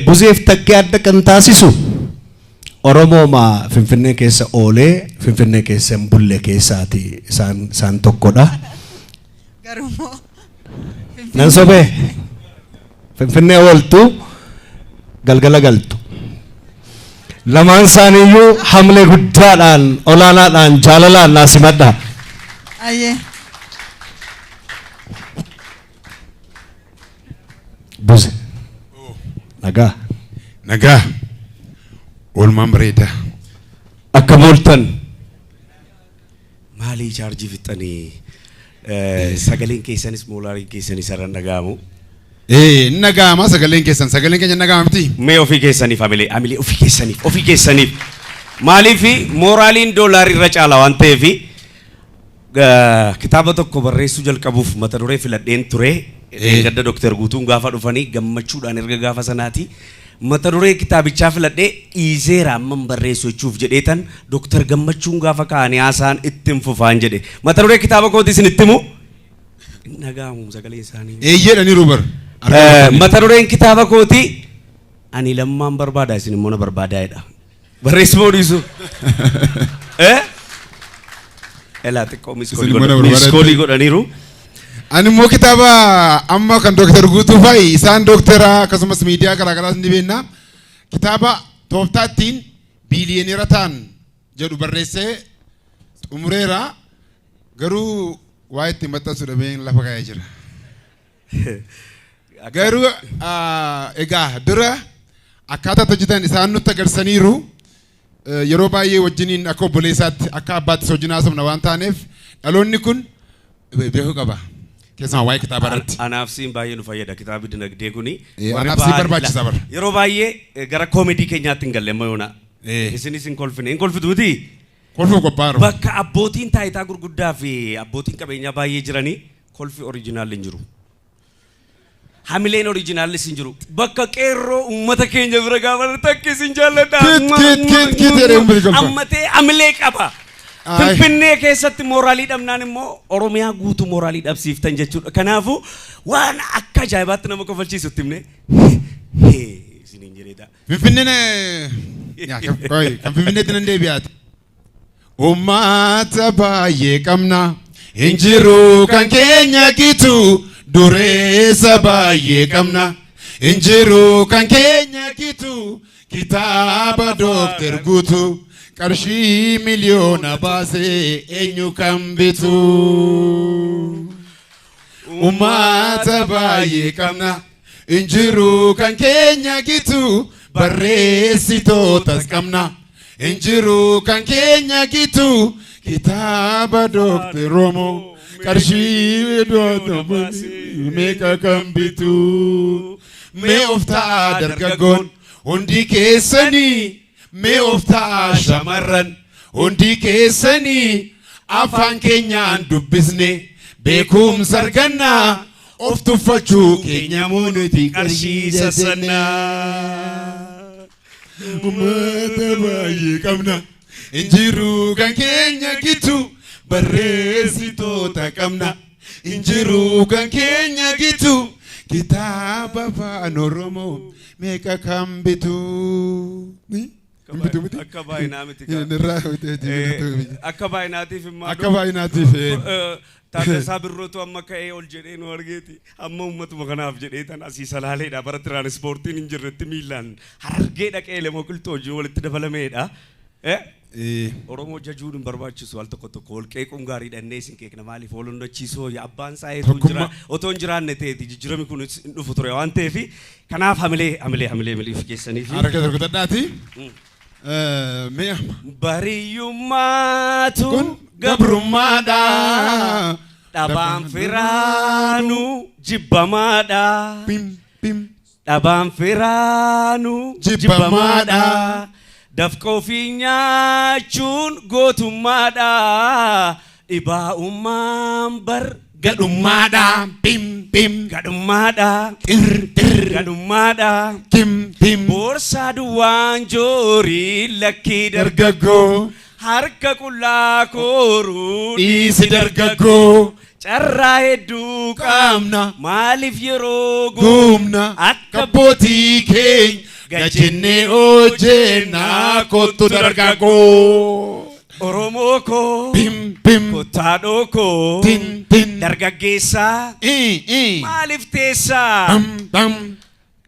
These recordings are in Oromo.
Buzeef Takkee adda kan taasisu Oromooma Finfinnee keessa oolee Finfinnee keessa hin bulle keessaati isaan tokkodha. Garuu immoo Nan sobee Finfinnee ooltu galgala galtu. Lamaan isaaniiyyuu hamlee guddaadhaan olaanaadhaan jaalalaan naa simadha. Ayyee. Buze. Nagaa. Nagaa. Oolmaan bareedaa. Akkam ooltan? Maalii chaarjii fixxanii sagaleen keessanis moolaariin keessanis irra hin dhaga'amu. Ee hin dhaga'ama sagaleen keessan sagaleen keenya hin dhaga'ama miti. Mee ofii keessaniif hamilee hamilee ofii keessaniif ofii keessaniif maaliif mooraaliin doolaarii irra caala waan ta'eef kitaaba tokko barreessuu jalqabuuf mata duree filadheen ture. Dheengadda Dooktar Guutuun gaafa dhufanii gammachuudhaan erga gaafa sanaati mata duree kitaabichaa filadhee dhiiseera amman barreessu jechuuf jedheetan Dooktar Gammachuun gaafa ka'anii haasa'an ittin fufaan jedhe. Mata duree kitaaba kootii isin itti himu? Hin dhaga'amu sagaleen isaanii. Eeyyee dhaniiru bar. Mata dureen kitaaba kootii ani Lammaan barbaada isin immoo na barbaadaa jedha. Barreessu moo dhiisu? Eh? Elaa xiqqoo Isin immoo na barbaadaa miskoolii godhaniiru. Ani immoo kitaaba amma kan Dooktar Guutuu fa'i isaan dooktara akkasumas miidiyaa garaagaraas ni beekna. Kitaaba tooftaa ittiin biiliyoneera ta'an jedhu barreessee xumureera. Garuu waa ittiin maxxansu dhabeen lafa kaa'ee jira. Garuu egaa dura akkaataa itti hojjetan isaan nutti agarsiisaniiru. Yeroo baay'ee wajjiniin akka obboleessaatti akka abbaattis wajjin haasofna waan taaneef dhaloonni kun beekuu qaba. Keessumaa waa'ee kitaaba irratti. Anaaf siin baay'ee nu fayyada kitaabni dinagdee kuni. Anaaf siin barbaachisa bara. Yeroo baay'ee gara koomedii keenyaatti hin galle amma yoona. Isinis hin kolfine. Hin kolfitu miti? Kolfuuf qophaa'aa jiru. Bakka abbootiin taayitaa gurguddaa fi abbootiin qabeenyaa baay'ee jiranii kolfi oriijinaalli hin jiru. Hamileen oriijinaallis hin jiru. Bakka qeerroo uummata keenya bira gaafa takki isin jaalladha. Kit kit kit kit jedhee ummati kolfa. Ammatee hamilee qaba. Ay. Finfinnee keessatti mooraalii dhabnaan immoo Oromiyaa guutuu mooraalii dhabsiiftan jechuudha. Kanaafuu waan akka ajaa'ibaatti nama kofalchiisu itti himne isiniin jedheeta. Finfinneen yaa kan qoy kan Finfinneetti nan deebi'aati. Uummata baay'ee qabna hin jiru kan keenya gitu dureessa baay'ee qabna hin jiru kan keenya gitu kitaaba Dookter Guutu qarshii miliyoona baasee eenyu kan bitu. Uummata baay'ee qabna hin jiru kan keenya gitu barreessitootas qabna. Hin jiru kan keenya gitu kitaaba Dookter Romoo qarshii meeqa kan bitu. Mee of ta'aa dargaggoon hundi keessanii mee of ta'aa shamarran hundi keessanii afaan keenyaan dubbisne beekumsa argannaa of tuffachuu keenya moo nuti qarshii sassannaa. Uummata baay'ee qabna. Hin jiru kan keenya gitu barreessitoota qabna. Hin jiru kan keenya gitu kitaaba afaan Oromoo meeqa kan bitu. Hin bitu miti? Akka baay'inaa miti. Irraa bitee Akka baay'inaatiif immoo. Akka baay'inaatiif. Taaddasaa Birruutu amma ka'ee ol jedhee nu argeeti. Amma uummatuma kanaaf jedhee tan asii Salaaleedha. Bara tiraanispoortiin hin jirretti miillaan Harargee dhaqee Elemoo Qilxuu hojii walitti dabalameedha. Oromoo jajuun hin barbaachisu al tokko tokko wal qeequun gaariidha innee isin qeeqna maaliif wal onnachiisoo abbaan isaa eetuu Tokkummaa. otoo hin jiraanne ta'eeti jijjiirami kun hin dhufu ture waan ta'eef kanaaf hamilee hamilee hamilee hamilee of keessanii fi Harka tokko Mee amma. Bariyyummaatu Kun gabrummaadha. Dhabaan firaanu jibbamaadha. Pim pim. Dhabaan firaanu Jibbamaadha. Dafqa ofii nyaachuun gootummaadha. Dhibaa'ummaan bar Gadhummaadha. Pim pim. Gadhummaadha. Xir xir. Gadhummaadha. Kim pim. Boorsaa duwwaan joorii lakkii Dargaggoo. Harka qullaa kooruu Dhiisi dargaggoo. Carraa hedduu Qabna. Maaliif yeroo Gumna. Akka Abbootii keenya gajjennee hojjennaa, kottu dargaggoo. Oromoo koo, Pim pim. kottaadhoo koo, Tin tin. Dargaggeessaa, I i. maaliif teessaa? Tam tam.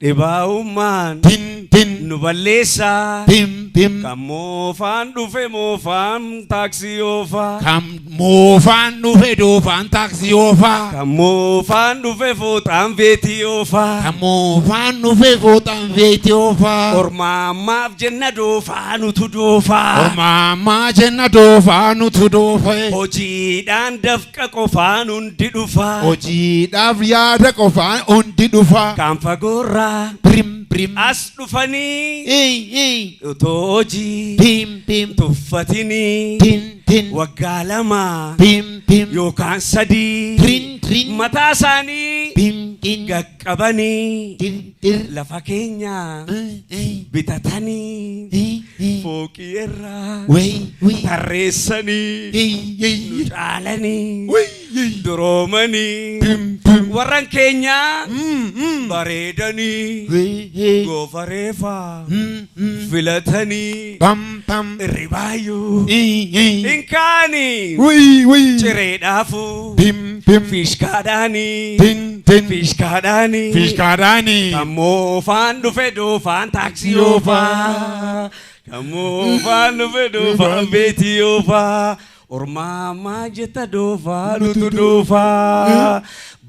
Dhibaa'ummaan Tin tin. nu balleessaa. Pim pim. Kan moofaan dhufe moofaan taaksii oofaa. Kan moofaan dhufe doofaan taaksii oofaa. Kan moofaan dhufe fooxaan veetii oofaa. Kan moofaan dhufe fooxaan veetii oofaa. Ormaammaaf jenna doofaa nutu doofaa. Ormaamaa jenna doofaa nutu doofe. Hojiidhaan dafqa qofaan hundi dhufaa. Hojiidhaaf yaada qofaan hundi dhufa. Kan fagoorraa Prim prim. as dhufanii Ey ey. otoo hojii Pim pim. tuffatinii Tin tin. waggaa 2 Pim pim. yookaan 3 Trin trin. mataa isaanii Pim tin. qaqqabanii Tir tir. lafa keenya Ey ey. bitatanii Ey ey. fooqii irraa Wey wey. tarreessanii Ey ey. nu caalanii Wey ey. duroomanii Pim pim. warran keenya Mm mm. bareedanii Wey hey. goofareefaa Mm mm. filatanii Pam pam. irribaayyuu Ey ey. hin kaanii Wey wey. cireedhaafu Pim pim. fiishkaadhaanii Tin tin. fiishkaadhaanii Fiishkaadhaanii. Kan moofaan dhufe doofaan taaksii oofaa. Kan moofaan dhufe doofaan beetii oofaa. Ormaamaa jetta doofaa nutu doofaa.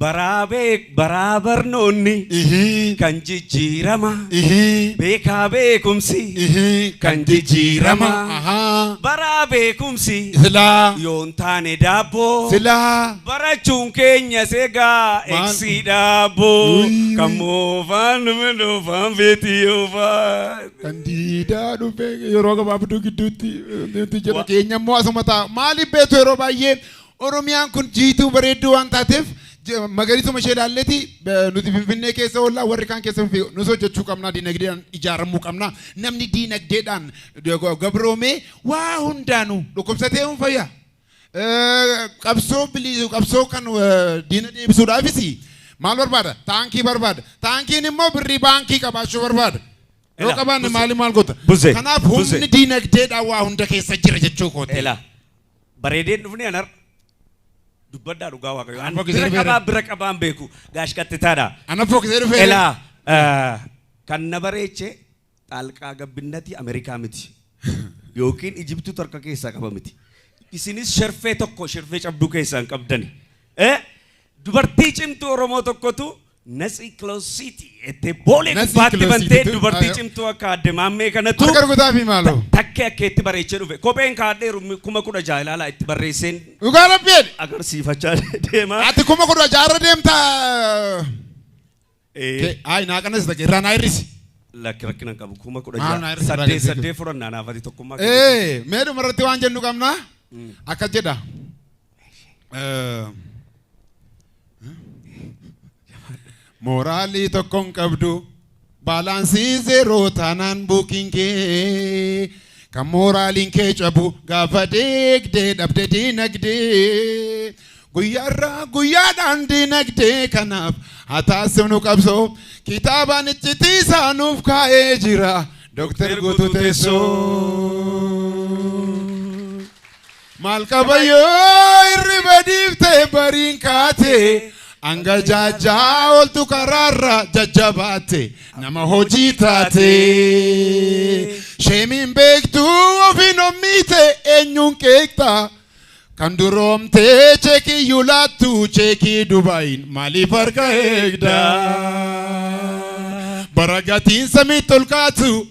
Baraa beek baraa barnoonni Ihii. kan jijjiirama. Ihii. Beekaa beekumsi Ihii. kan jijjiirama. Ahaa. Baraa beekumsi Silaa. yoon taane daabboo. Silaa. Barachuun keenya seegaa Maal? eegsii daabboo. Wii, Kan wii. moofaan dhufe doofaan beetii oofaa. Kan diidaa dhufe yeroo gabaabduu gidduutti nuti jedhu keenya immoo asuma ta'a. Maaliif beektu, yeroo baay'ee Oromiyaan kun jiituu bareedduu waan taateef magariisuma ishee ilaalleeti nuti Finfinnee keessa oollaa, warri kaan keessa Finfinnee nus hojjechuu qabna, diinagdeedhaan ijaaramuu qabna. Namni diinagdeedhaan gabroomee waa hundaanuu dhukkubsatee hin fayya. Qabsoo bilisu, qabsoo kan diina deebisuudhaafis maal barbaada? Taankii barbaada. Taankiin immoo birrii baankii qabaachuu barbaada. Yoo Ela, qabaanne Buse. maali maal goota? Buse, Kanaaf Buse. humni diinagdeedhaan waa hunda keessa jira jechuu kooti. Ela bareedeen dhufne anar dubbadhaa, dhugaa Waaqayyo. An Fokkisee bira dhufeera. qabaa bira qabaan beeku gaash qaxxitaadha. Ana fokkisee dhufeera. Ela kan na bareeche xaalqaa gabbinnati Ameerikaa miti yookiin Ijiptuu harka keessaa qaba miti. Isinis sherfee tokko sherfee cabduu keessaa hin qabdani. Dubartii cimtuu Oromoo tokkotu Natsi Kiloosiiti jettee boolee Natsi gubbaatti bantee Kiloosiititu, dubartii ayo. cimtuu akka adde maammee kanatu Harka rukutaa fi maaloo. takkee akka itti bareechee dhufe. Kopheen kaadheeru 16,000 ilaalaa, itti barreesseen Dhugaa rabbiin. agarsiifachaa deema. Ati 16,000 deemtaa. Ayi, naa kanas ta'e irraa naa hir'isi. Lakki, rakkina hin qabu, kuma kudha Maal naa jaha. hir'isi? Saddeet saddeet fudhannaa naafati tokkummaa. Mee dhumarratti waan jennu qabna. Akkas jedha. Mooraalii tokko hin qabdu. Baalaansii zeeroo taanaan buukiin kee. Kan mooraaliin kee cabu gaafa deegdee dhabde diinagdee. Guyyaarraa guyyaadhaan diinagdee kanaaf haa taasifnu qabsoo. Kitaabaan iccitii isaa nuuf kaa'ee jira. Dooktar Guutuu Teessoo. Maal qaba yoo hirriba dhiiftee bariin kaate, hanga jaajaa ooltu karaarra jajjabaatte nama hojii taate. Sheemiin beektuu ofiin ommiite eenyuun qeeqxa? Kan duroomtee cheekii laattu cheekii Dubaayin maaliif harka eegda? Bara gatiin samiitti ol kaatu,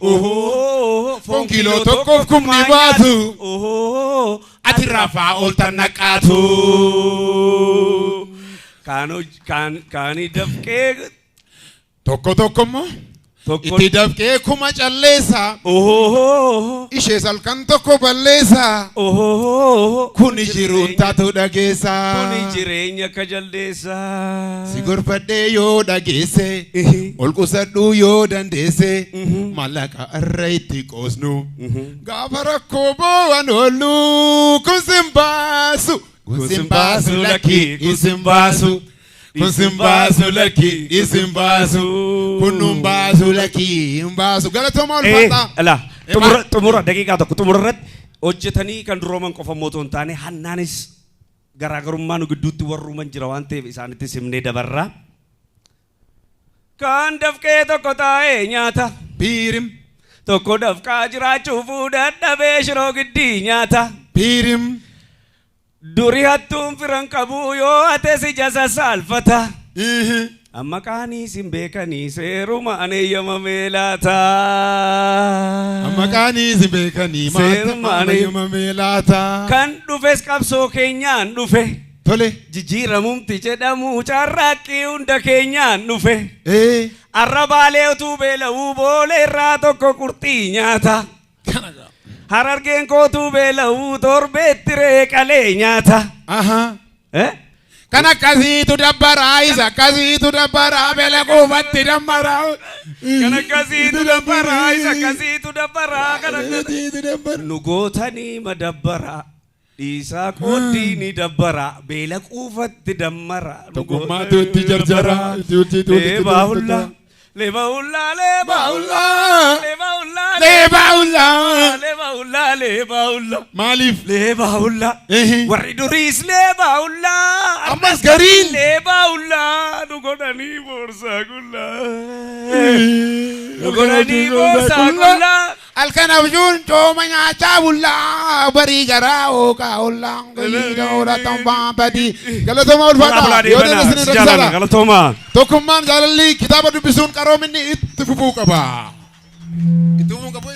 foon kiiloo tokkoof kumni baatu. Ati rafaa ooltan naqaatu. Kaan kaanii dafqee Tokko tokko immoo tokko itti dafqee kuma calleessa. Ishees halkan tokko balleessa. Kuni jiruun taatu dhageessa. Kuni jireenya akka jaldeessa. Si gorfadhee yoo dhageesse, ol qusadhuu yoo dandeesse, maallaqa irra itti qoosnu. Gaafa rakkoo boo'an oollu kun sin baasu. Kun sin baasu lakkii isin baasu. Kun sin baasu lakkii isin baasu. Kun nun baasu lakkii hin baasu. Galatoomaa ulfaataa. Ala xumura xumura daqiiqaa tokko xumura irratti hojjetanii kan durooman qofa mootuu hin taane hannaanis garaagarummaa nu gidduutti warruuman jira waan ta'eef isaanitti simnee dabarra. Kaan dafqee tokko taa'ee nyaata. Piirim. Tokko dafqaa jiraachuuf dadhabee shiroo giddii nyaata. Piirim. Duri hattuun firan qabu yoo hates ija sassaalfata. Amma qaanii sin beekanii seeruma an eeyyamamee laata. Amma qaanii sin beekanii Seeruma maal eeyyamamee laata. Kan dhufes qabsoo keenyaan dhufe. Tole. Jijjiiramumti jedhamu carraaqqii hunda keenyaan dhufe. Arrabaalee utuu beela'uu boolee irraa tokko qurxii nyaata. Harargeen kootuu beela'uu torbeetti reeqalee nyaata. Kan akkasiitu dabbaraa isa akkasiitu dabbaraa beela quufatti dammaraa. Kan akkasiitu dabbaraa isa akkasiitu dabbaraa kan akkasiitu dabbaraa. Nu gootanii madabbaraa. Dhiisaa qooddii ni dabbaraa. Beela quufatti dammaraa. Tokkummaatu itti jarjaraa. Leebaa hullaa. Leebaa hullaa leebaa hullaa. Leebaa hullaa Leebaa hullaa. Leebaa hullaa leebaa hullaa. Maaliif? Leebaa hullaa. Warri duriis leebaa hullaa. Ammas gariin. Leebaa hullaa. Nu godhanii boorsaa qullaa. Nu godhanii boorsaa qullaa. Halkan abjuun cooma nyaachaa bullaa barii garaa hooqaa ollaan badii. Galatooma ulfaadhaa. Yoo deemne isin irra jala. Galatooma. Tokkummaan jaalalli kitaaba dubbisuun qaroominni itti fufuu qaba. Itti fufuu qabu.